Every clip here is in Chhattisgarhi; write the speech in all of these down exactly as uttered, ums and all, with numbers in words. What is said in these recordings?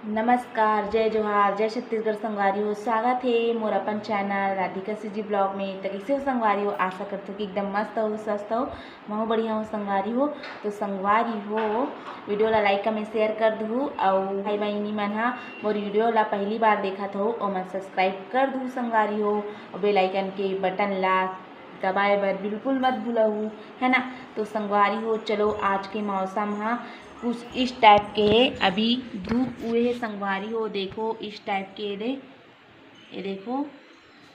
नमस्कार, जय जोहार, जय छत्तीसगढ़ संगवारी हो। स्वागत हे मोर अपन चैनल राधिका सीजी ब्लॉग में। त कइसे हो संगवारी हो? आशा करथों कि एकदम मस्त हो, स्वस्थ हो। महूँ बढ़िया हो संगवारी हो। तो संगवारी हो, वीडियो ला लाइक, कमेंट, शेयर कर दुहू। अउ भाई बहिनी मन हा मोर वीडियो ला पहली बार देखत हो, ओमन सब्सक्राइब कर दुहू संगवारी हो। अउ बेल आइकन के बटन ला दबाए बर बिल्कुल मत भूलहू, है ना। तो संगवारी हो, चलो आज के मौसम हा कुछ इस टाइप के हे। अभी धूप उए हे संगवारी हो, देखो इस टाइप के दे, ये देखो।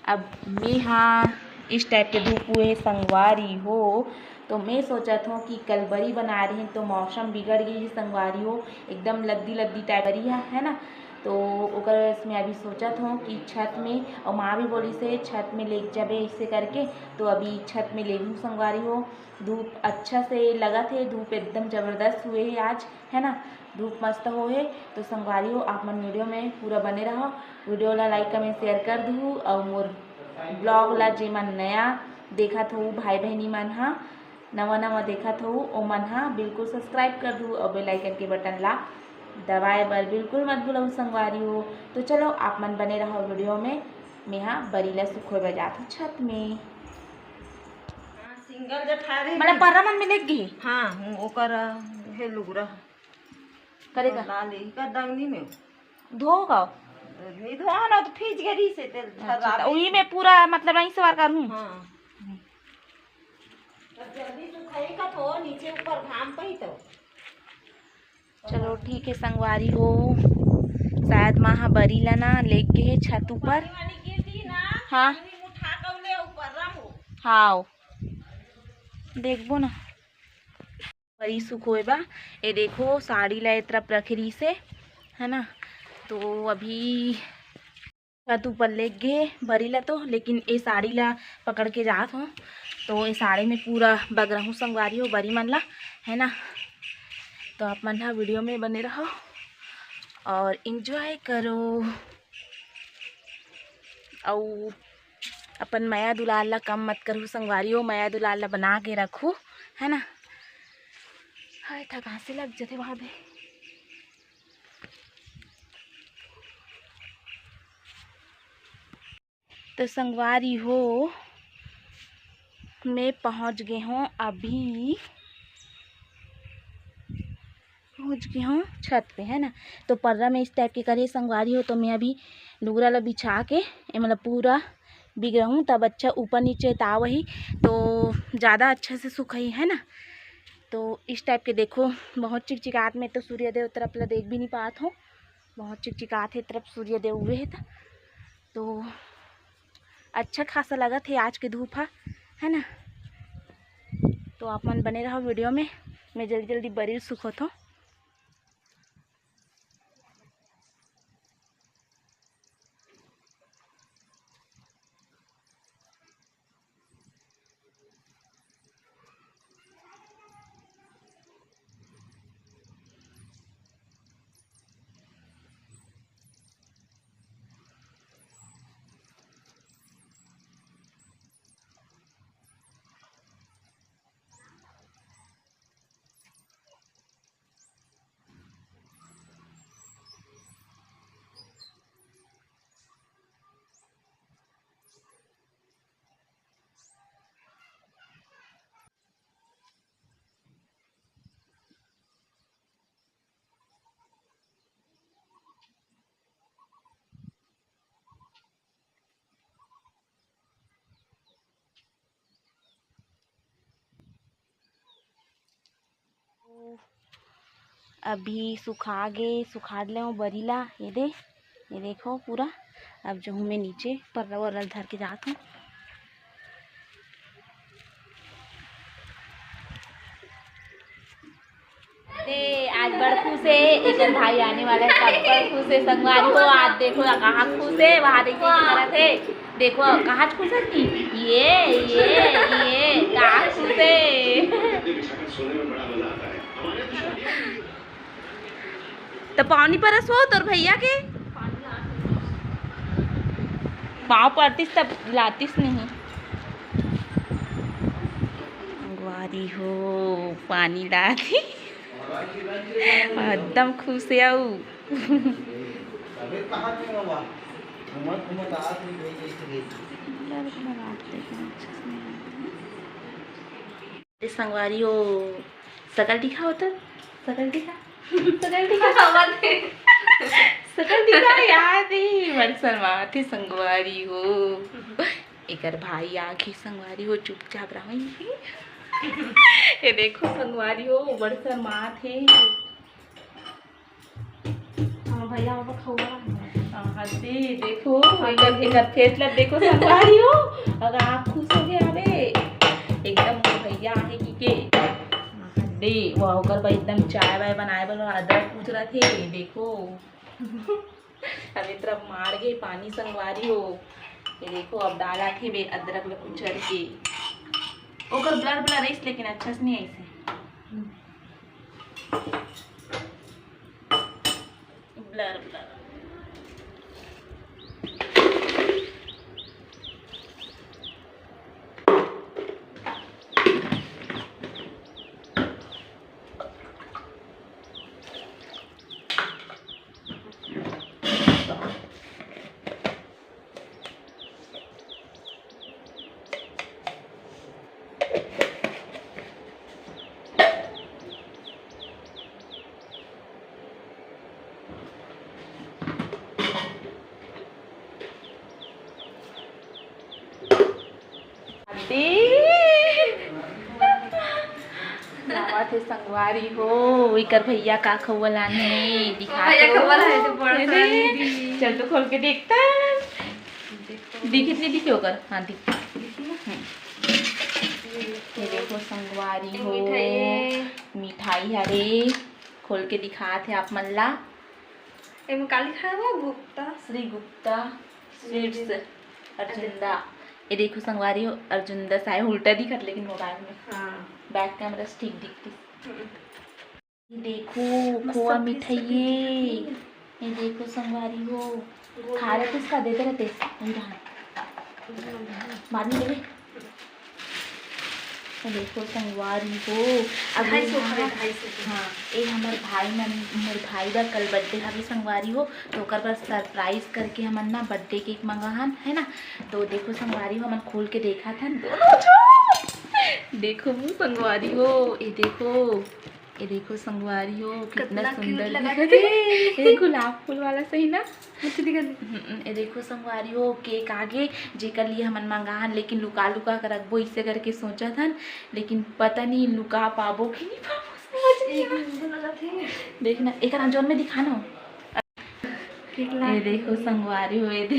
अब मैं हा इस टाइप के धूप उए हे संगवारी हो, तो मैं सोचत हों कि कल बरी बनाए रहें तो मौसम बिगड़ गे हे संगवारी हो, एकदम लद्दी लद्दी टाइप बरी हा, है ना। तो ओकर वजह से मैं अभी सोचत हों कि छत में, अउ माँ भी बोलिस हे छत में लेग जाबे ऐसे करके, तो अभी छत में लेगहूँ संगवारी हो। धूप अच्छा से लगत हे, धूप एकदम जबरदस्त हुए हे आज, है ना, धूप मस्त हो हे। तो संगवारी हो, आप मन वीडियो में पूरा बने रहो, वीडियो ला लाइक, कमेंट, शेयर कर दुहू, अउ मोर ब्लॉग ला जेमन नया देखत हो भाई बहिनी मन हा, नवा नवा देखत हो ओमन हा बिल्कुल सब्सक्राइब कर दुहू, अउ बेल आइकन के बटन ला दबाए बर बिल्कुल मत भूलहू संगवारी हो। तो चलो आप मन बने रहो वीडियो में, मेहा बरी ला सुखोए बर जात हों छत में। हाँ, सिंगल जठार हे मतलब कि? पर्रा मन में लेग गे हे? हाँ, हूँ, ओकर, हे लुगरा। करे का? ला ले, का दंगनी में। धो का? नहीं धो ना, तो फीज गरी से तेल अच्छा, धरा तो दे। उही में पूरा मतलब नहीं सवार करूँ। हाँ। तब जल्दी सुखाई का तो नीचे ऊपर घाम पही तो। चलो ठीक हे संगवारी हो, शायद माँ हा बरी ला ना लेग गे हे छत ऊपर। पानी वानी गिर दी ना, हाँ। पानी उठा के ले ऊपर रहो। हाव, देखबो ना। बरी सुखोए बा, ये देखो साड़ी ला ए तरफ रखे रहिस हे, है ना। तो अभी छत ऊपर लेग गे बरी ला तो, लेकिन ए साड़ी ला पकड़ के जात हों, तो ए साड़ी में पूरा बगरहूँ संगवारी हो बरी मन ला, है ना। तो आप मन हा वीडियो में बने रहो और एंजॉय करो, अउ अपन मया दुलार ला कम मत करहू संगवारी हो, मया दुलार ला बना के रखू, है ना। हाय, थकासी लग जथे वहाँ दे। तो संगवारी हो, मैं पहुँच गे हों अभी, पहुँच गे हों छत पे, है ना। तो पर्रा में इस टाइप के करे संगवारी हो, तो मैं अभी लुगरा ला बिछा के ए मतलब पूरा बिगरहूँ, तब अच्छा ऊपर नीचे ताव ही तो ज़्यादा अच्छा से सुखई, है ना। तो इस टाइप के देखो, बहुत चिकचिकात में तो सूर्यदेव तरफ ला देख भी नहीं पात हों, बहुत चिकचिकात हे तरफ सूर्यदेव उए हे त। तो अच्छा खासा लगत हे आज के धूप ह, है ना। तो आप मन बने रहो वीडियो में, मैं जल्दी जल्दी बरी सुखोथों। अभी सुखा गे, सुखा ले बरी ला। ये दे, ये देखो पूरा। अब जहूँ मैं नीचे पर्रा वर्रा धर के जात हूँ। ते आज बड़ खुश हे, एकर भाई आने वाला हे, सब बड़ खुश हे। संगवारी हो, आज देखो कहाँ खुश हे, वहाँ देखो कैसे करत हे, देखो कहाँ खुश हे कि ये, ये, ये कहाँ खुश हे। त पानी परस हो तोर भैया के, पाँव परतिस तब लातिस नहीं। संगवारी हो, पानी लात हे। एकदम खुश हे अउ। अबे कहाँ गए बाबा? घूमत घूमत आत ही भाई, कैसे गई? लग लगा के देखना अच्छा से नहीं आया। अरे संगवारी हो, सकल दिखा हो तो, सकल दिखा, सकल दिखा, सकल दिखा यार, रे बड़ शर्माथे संगवारी हो। एकर भाई आके संगवारी हो, चुपचाप रहो। ये देखो संगवारी हो, बड़ शर्माथे। हाँ भैया, वो खौरा है। हाँ, दे, देखो, एकर, एकर face ला देखो संगवारी हो, अगर आप खुश हो गए, अबे, एकदम मोर भैया आहे कि के। दे, वो ओकर बर एकदम चाय वाय बनाए बर अदरक कुचरत हे, देखो। अब ए तरफ मार गे पानी संगवारी हो, ये देखो, अब डालत हे बे अदरक ला कुचर के। ओकर blur blur आइस, लेकिन अच्छा से नहीं आइस हे। Blur blur। दे। आवत हे संगवारी हो, इकर भैया का खउवा लाने हे, दिखा भैया तो। खउवा लाने हे तो बड़ा अरे, सारा दीदी। चल तो खोल के देखता। देखो। दिखित नहीं दिखे ओकर? हाँ, दिख। दिखी ना? हम्म। ये देखो संगवारी हो, मिठाई हे। मिठाई हरे, खोल के दिखात हे आप मन ला। एमे का लिखा हे वो? गुप्ता। श्री गुप्ता स्वीट्स, अर्जुंदा। अर्जुंदा। ये देखो संगवारी हो, अर्जुंदा साहे उल्टा दिखत, लेकिन मोबाइल में। हाँ। Back camera से ठीक दिखती। हम्म। ये देखो, मस्त खोआ piece मिठाई के ये। दिखत हे। ये देखो संगवारी हो, गोल खा गोल। रहते इसका देते रहते। वही रहा। हम्म। बाद में देवे। ये देखो संगवारी हो, अभी ढाई सौ हमार, हवे, ढाई सौ के। हाँ, ये हमर भाई मन, मोर भाई बर कल birthday हवे संगवारी हो, तो ओकर बर surprise करके हमन ना birthday cake मंगा हन, है ना। तो देखो संगवारी हो, हमन खोल के देखत हन दोनों झन। देखो वो संगवारी हो, ये देखो, ये देखो संगवारी हो, कितना कितना cute सुंदर लगत दिखत हे। हे। ये गुलाब फूल वाला सही ना? अच्छा दिखत हे। हम्म, ये देखो संगवारी हो, cake आगे, जेकर लिए हमन मंगाहन, लेकिन लुका लुका के रखबो, इसे करके सोचत हन, लेकिन पता नहीं लुका पाबो कि नहीं पाबो, समझ नहीं एक आ। नंबर लगत हे। देखना, एक जोन में दिखाना हो। Cake ला ये के। देखो संगवारी हो, ये दे।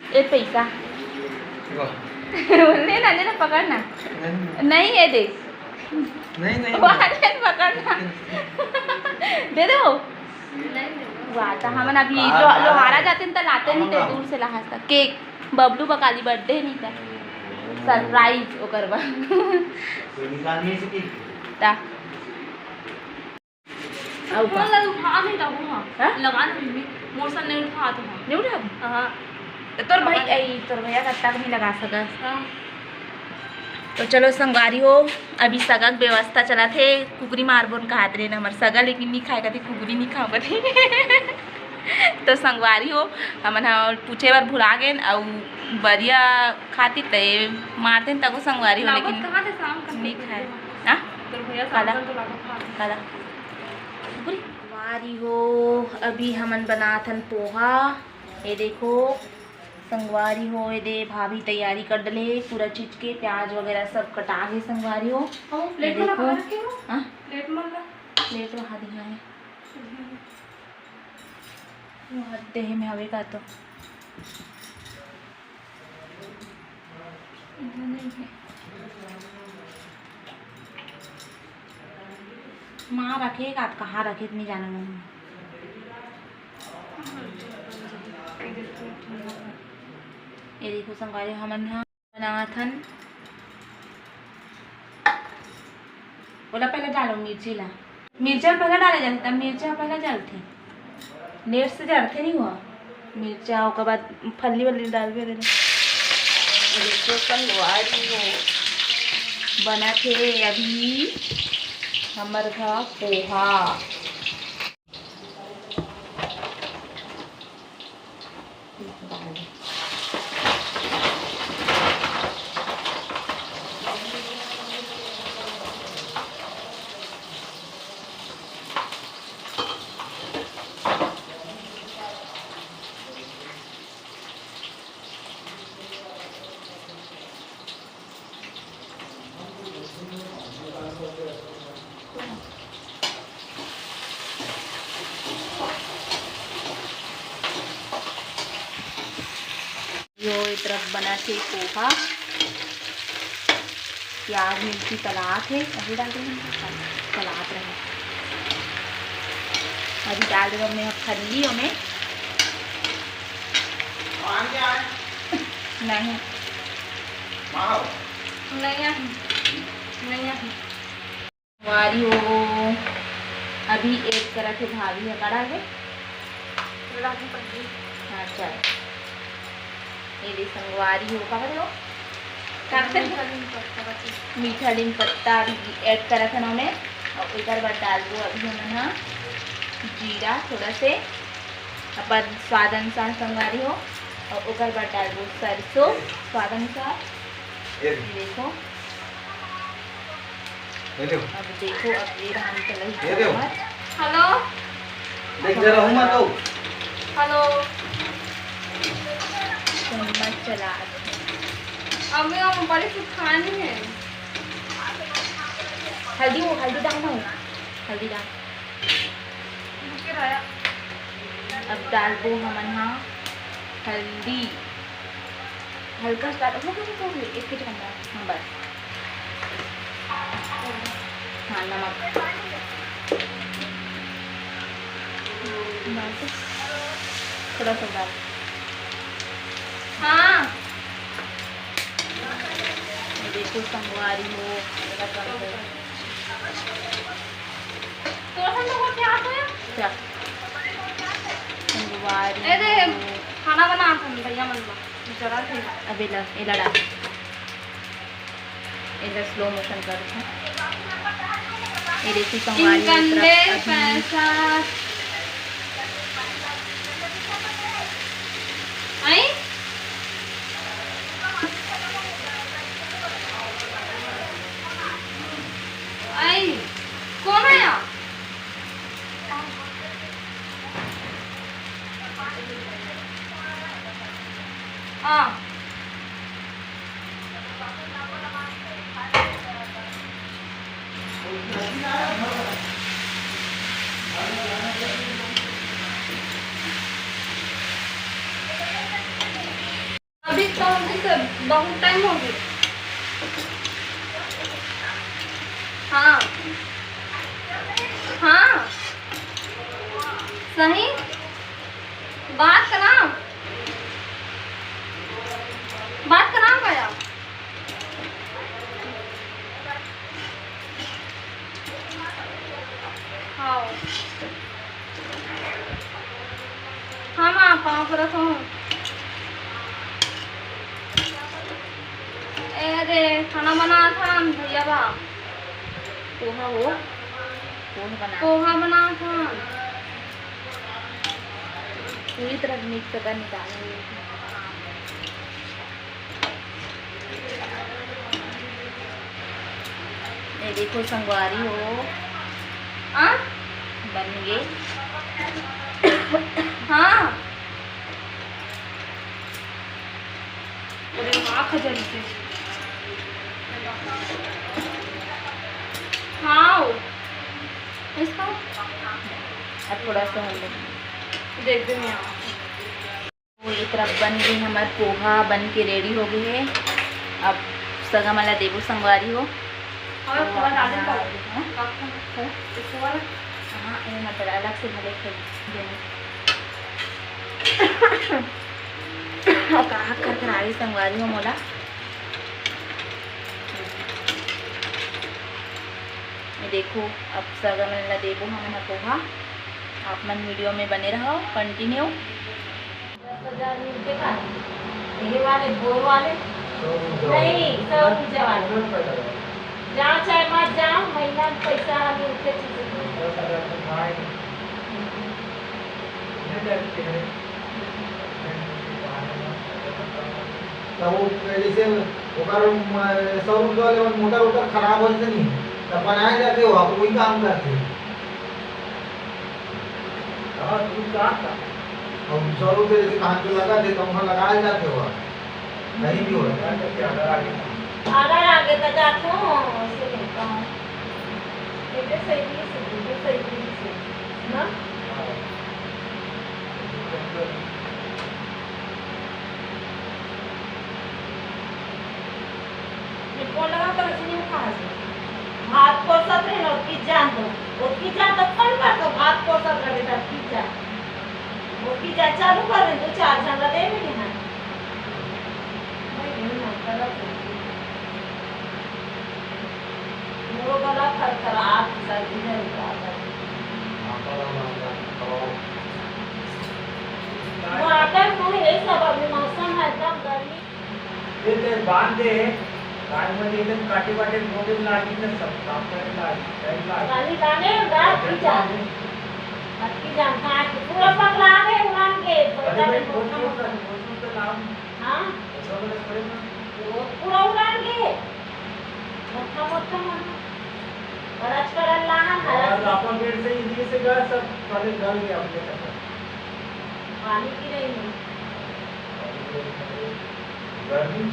ए पैसा। वाह। ले ना, ले ना, पकड़ ना। नहीं। नहीं, ये दे। नहीं, नहीं, वाह, नहीं। ले, पकड़ ना। दे दे वो। वाह, तो हमन अभी हाँ, लो-, हाँ। लोहारा जाते हैं तो लाते नहीं थे हाँ। दूर से लहास तक। Cake, बबलू बकाली birthday नहीं था। Surprise ओकर बा। कोई निकाल नहीं सकी। ता। अउ का? मोर ला उठा नहीं जाबो, हाँ। हाँ? लगा ना मम्मी, मोर सन नहीं उठा तो हाँ। नहीं उठा? हाँ। तो तोर भाई, लगा दे। ए, तोर भैया कब तक नहीं लगा सकस? हाँ। तो चलो संगवारी हो, अभी सगा के व्यवस्था चलत हे। कुकरी मारबो न कहत रहे न हमर सगा, लेकिन नहीं खाए कथे, कुकरी नहीं खाओ कथे। तो संगवारी हो, हमन ह पूछे बर भुला गेन, अउ बरिया खाती ते मारते तको संगवारी हो, लागत लेकिन कहाँ थे शाम का नहीं खाए। हाँ? तोर भैया काला? शाम का तो लागत खा। काला? पूरी? संगवारी हो, अभी हमन बनात हन पोहा। ये देखो संगवारी हो, ये दे भाभी तैयारी कर डले हे पूरा चीज के, प्याज वगैरह सब कटा गे संगवारी हो। ओ, ये plate में देखो। लगा रखे हो? हाँ? Plate में लगा। Plate वहाँ दिखाए। वो हाथ देहे में हवे का तो। माँ रखे का, कहाँ रखे, नहीं जाने मन। ये देखो संगवारी, हमन ह बनावत हन। ओला पहले डालो मिर्ची ला, मिर्चा पहले डाले जाथे, तब मिर्चा पहले जलथे, नेट से जलथे नहीं हुआ मिर्चा, ओकर बाद फल्ली वल्ली डालबे रे। देखो संगवारी हो, बनत हे अभी हमर घर पोहा। यो ए तरफ बनत हे पोहा, प्याज मिर्ची तलात हे, अभी डाल देंगे, तलात रहे। अभी डाल देंगे हमने फल्ली ओमे। नहीं। नहीं आही। नहीं आही। संगवारी हो, अभी add करत हे भाभी ह, का डालबे? रागी पत्ती। हाँ, चल। ये दे संगवारी हो, का करे हो? का करथे? मीठा नीम पत्ता बचे। मीठा नीम पत्ता अभी add करत हन ओमे, अउ एकर बाद डालबो अभी हमन ह जीरा थोड़ा से, अपन स्वाद अनुसार संगवारी हो, अउ ओकर बाद डालबो सरसों स्वाद अनुसार। ये देखो। ये देखो। अब देखो, अब ये धान चला ही ये देखो। चम्मच। हेलो। देख जरा हूँ मैं तो। हेलो। चम्मच चला। अब मैं मोबाइल से खानी है। हल्दी हो, हल्दी डालना हो। हल्दी डाल। अब डालबो हमन हा हल्दी, हल्का सा डाल, हो गया, हो गया, एक के चम्मच, हाँ, बस। हाँ, नमक। बस। थोड़ा सा डाल। हाँ। ये देखो, संगवारी हो, मेरा काम कर। तोर हम लोग क्या आता है? क्या? संगवारी ए दे, हो। खाना बना हम भैया मन ला। जरा से। अब एला, एला डाल। एला slow motion कर दे। ये देखो संगवारी हो, इनकंदे तरफ अभी पैसा। आई? आई? कौन आया? हाँ। अभी तो, अभी तो बहुत टाइम हो गया। हाँ, हाँ, सही बात करा, बात करा पाया। हाँ। हाँ, माँ, पाँव परत हूँ। ए रे, खाना बनात हन भैया बा। पोहा हो, पोहा बना। पोहा बनात हन। पूरी तरह mix कर निकाल। ये देखो संगवारी हो, आ? बन गए। हाँ। अरे वाह, खजल से। हाँ। इसका? अब थोड़ा सा हम लोग देख दे मैं। वो एक तरफ बन गई, हमर पोहा बन के ready हो गई है। अब सगा मन ला देबो संगवारी हो। और तो पोहा डाल दे। हाँ? इसको वाला? हाँ, ये मत डाल, अलग से भले खाई देना। का कर कर आई संगवारी हो मोला। ये देखो, अब सगा मन ला देबो हमन ह पोहा। आप मन video में बने रहो, continue। दस हजार मिलते का? ये वाले बोर वाले? नहीं, सौ ऊर्जा वाले। जाओ चाहे मत जाओ, महीना में पैसा मिलते चीजें। दस हजार तो खाए। ये करते हैं। त वो जैसे ओकर म-, सौ रुपया वाले मोटर वोटर खराब हो जथे नहीं, त बनाए जाथे, वो वही काम करथे। हाँ, तू का का? अब सौ रुपया जैसे कहाँ के लगा दे, त वहाँ लगाए जाथे वो। कहीं भी हो। Order आगे त जाथो, ऐसे लेता हूँ। ये तो सही नहीं है, ये तो सही नहीं है, ना? ये बोल लगा तो ऐसे नहीं उठा है। भात को सत्र है ना, ओतकी जान दो। ओतकी जान तो कम कर दो, भात को सत्र है, ओतकी जान। ओतकी जान चालू कर दे, दो चार जन ला दे भी नहीं है। नहीं, नहीं, नहीं, गलत है। वो गला खरखरात, सर्दी है, उतार कर। वो आता है, वो ये सब अभी मौसम है, एकदम गर्मी। ये तो बांध दे, गाय में एकदम काटे वाटे गोदे लागी, तो सब काम करे लागी, करे लागी। खाली लागे, रात की जा। अक्की जान, काट के पूरा पकड़ा के उड़ान के, अरे, बच्चा भाई, में बहुत मोटा जोर से, मोटा। बहुत जोर से लाओ। हाँ। ऐसा वाला स्प्रे में। वो पूरा उड़ान के। मोटा, मोटा, मोटा। और आजकल अल्लाह ना और अपन पेड़ से ही, ये से गया सब, पहले गल गया अपने तक। पानी की रही है। गर्मी।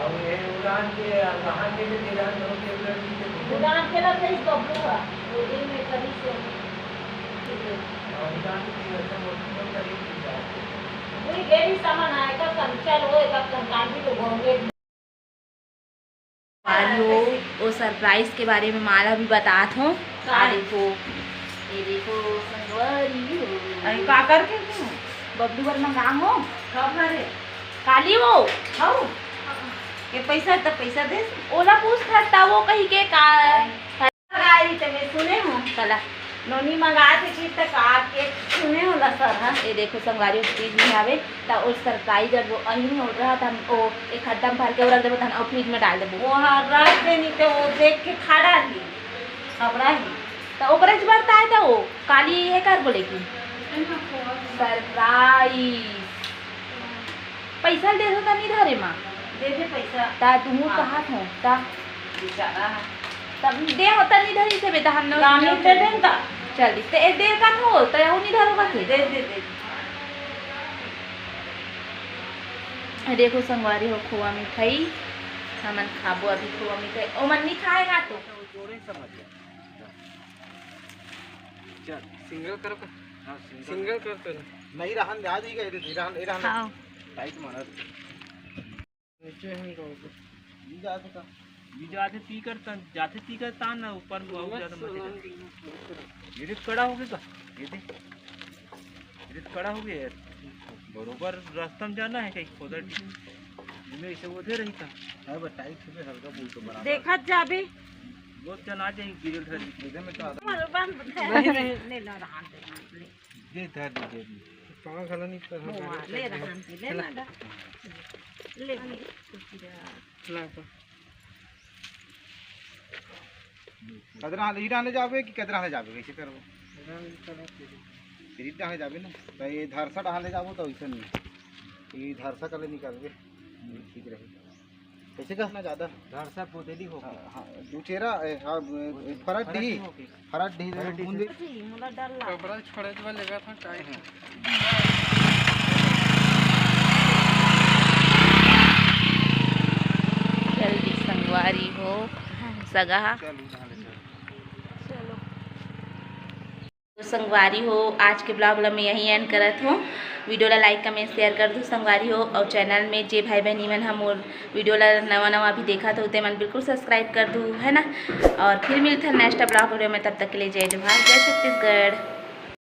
अब ये उड़ान के, कहाँ के लिए उड़ान करो के उड़ान के लिए? उड़ान के लिए तो इस बबलू का, वो दिन में कभी से। और उड़ान के लिए ऐसा मौसम में कभी नहीं जाते। वही डेली सामान आएगा, कल चल वो एक कल काल भी तो होंगे। संगवारी हो, वो सरप्राइज के बारे में माला भी बतात हो। का आ है? देखो, ये देखो संगवारी हो। अरे का करके तू? बबलू बर मंगा हो। कब हरे? काली वो। हौ। ये पैसा त पैसा दे। ओला पूछ था, त वो कही के का मंगाई त मैं सुने हूँ। चला। नोनी मंगा थे चीज त का के सुने होला सर, हाँ? ये देखो संगवारी, वो फ्रिज में आवे, त वो सरप्राइज अब वो अही में उड़ रहा था, वो एक खड्डा में भर के वो रख देबो, तहन वो फ्रिज में डाल देबो। वो हाँ, रख देनी त वो देख के खा डाली। खबरा ही। त ओकरे ज बरता है त वो काली ये कर बोले की सरप्राइज। पैसा दे दो त नहीं धरे माँ। दे दे पैसा। त तुहू हाँ। कहा था त बेचारा है। तब दे होता नहीं धरी से बेटा हम लोग। गामी दे देन त। चल दी। ते दे का हो त वो नहीं धरो का दे, दे, दे। देखो संगवारी हो, खोआ मिठाई हमन खाबो अभी। खोआ मिठाई ओमन नहीं खाएगा तो। जोड़े समझ गया। चल, सिंगल करो का? हाँ, सिंगल। सिंगल कर तो नहीं। नहीं, रहन दे, आ जाएगा, ये रहन, ये रहन। हाँ। टाइट मारा। नीचे हम लोग। ये जाते का? ये जाते पी कर तन, जाते पी कर तान ना, ऊपर में बहुत ज्यादा मत कर। ये देख, कड़ा हो गया का? ये देख। ये देख, कड़ा हो गया यार। बरोबर रास्ता में जाना है, कहीं खोदा नहीं। इसे वो दे रही था। हाँ, बस टाइट से हल्का फुल्का बराबर। देखत जाबे। बहुत चला जाए, गिरे धर। इधर में तो आता। मलबन नहीं, नहीं। ले ला, रहा दे, ले। दे, धर दे, दे दे। पाँव घला नहीं कर, हाँ, हुआ, ले रहा दे, ले चला। ना दा। ले, ले। ला तो। कदरा हाले, ई डाले जाबे कि कदरा हाले जाबे, कैसे करबो? फिर ई डाले जाबे ना, तो ये धरसा डाले जाबो तो ऐसे नहीं। ये धरसा कले निकालबे, ठीक रही। कैसे कहना ज्यादा? धरसा बोतली हो। हाँ, हाँ, दू चेरा, ए, हाँ, ए, फरट फरट डी, हो के। फरट डी, फरट डी बूंदी। से। जी, मोला डर लगा। कपड़ा छोड़े के बाद लेगा था, टाइट है। जल्दी संगवारी हो, सगा। चल, उठा ले, चल। चलो। तो संगवारी हो, आज के ब्लॉग ला मैं यहीं एंड करत हूँ। वीडियो ला लाइक, कमेंट, शेयर कर दो संगवारी हो, और चैनल में जे भाई बहनी मन ह मोर वीडियो ला नवा नवा भी देखा तो ते मन बिल्कुल सब्सक्राइब कर दू, है ना। और फिर मिलते हैं नेक्स्ट ब्लॉग वीडियो में, तब तक के लिए जय जोहार, जय छत्तीसगढ़।